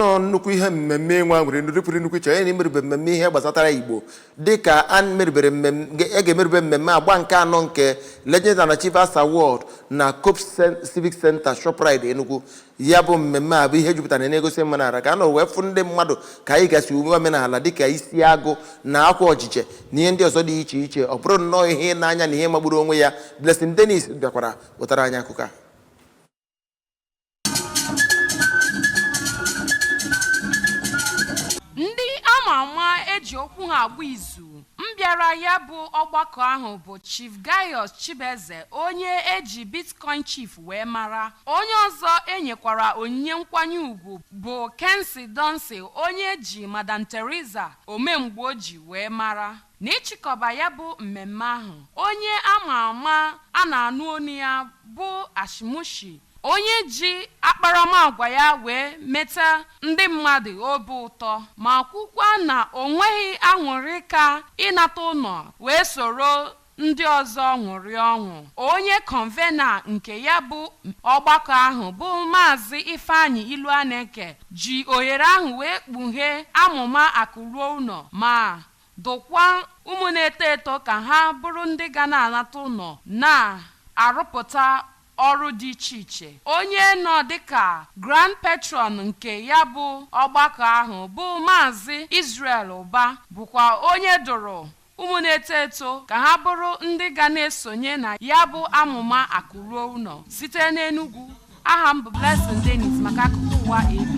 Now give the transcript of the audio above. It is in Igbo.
Nọ nnukwu ihe mmemme nwa nwere nripụrụ nnukwu iche onye na-emerube mmemme ihe gbasatara Igbo, dịka a merubere mmemme a ga-emerube mmemme agba nke anọ nke Legends and Achievers Award na Cope Civic Center, Shoprite, Enugu. Ya bụ mmemme a bụ ihe jupụtara na-egosi omenala, ka a nọ wee fụ ndị mmadụ ka anyị gasị uwe omenala dịka isi agụ na akwa ojije na ihe ndị ọzọ dị iche iche. Ọ bụrụ nnọọ ihe n'anya na ihe magburu onwe ya. Blessing Dennis bịakwara wetara anyị akụkọ a. Ndị ama ama eji okwu ha agba izu mbịara ya bụ ọgbakọ ahụ bụ Chief Gaius Chibeze, onye eji Bitcoin Chief wee mara. Onye ọzọ enyekwara onyinye nkwanye ugwu bụ Kensi Donsi, onye ji Madam Teresa Omemgboji wee mara. N'ịchịkọba ya bụ mmemme ahụ, onye ama ama a na-anụ onu ya bụ Ashimushi, onye ji akparamagwa ya wee meta ndị mmadụ obi ụtọ, ma kwukwa na o nweghị aṅụrị ka ịnata ụlọ wee soro ndị ọzọ ṅụrị ọṅụ. Onye convener nke ya bụ ọgbakọ ahụ bụ Maazị Ifeanyị Iluaneke ji ohere ahụ wee kpughee amụma akụruo ụlọ, ma dụkwa ụmụ na-eto eto ka ha bụrụ ndị ga na-anata ụlọ na-arụpụta ọrụ dị iche iche. Onye nọ dịka grand patron nke ya bụ ọgbakọ ahụ bụ Maazị Israel Ụba, bụkwa onye dụrụ ụmụ na-eto eto ka ha bụrụ ndị ga na-esonye na ya bụ amụma akụruo ụlọ. Site n'Enugwu, aha m bụ Blessing Dennis maka akụkọ ụwa ABS.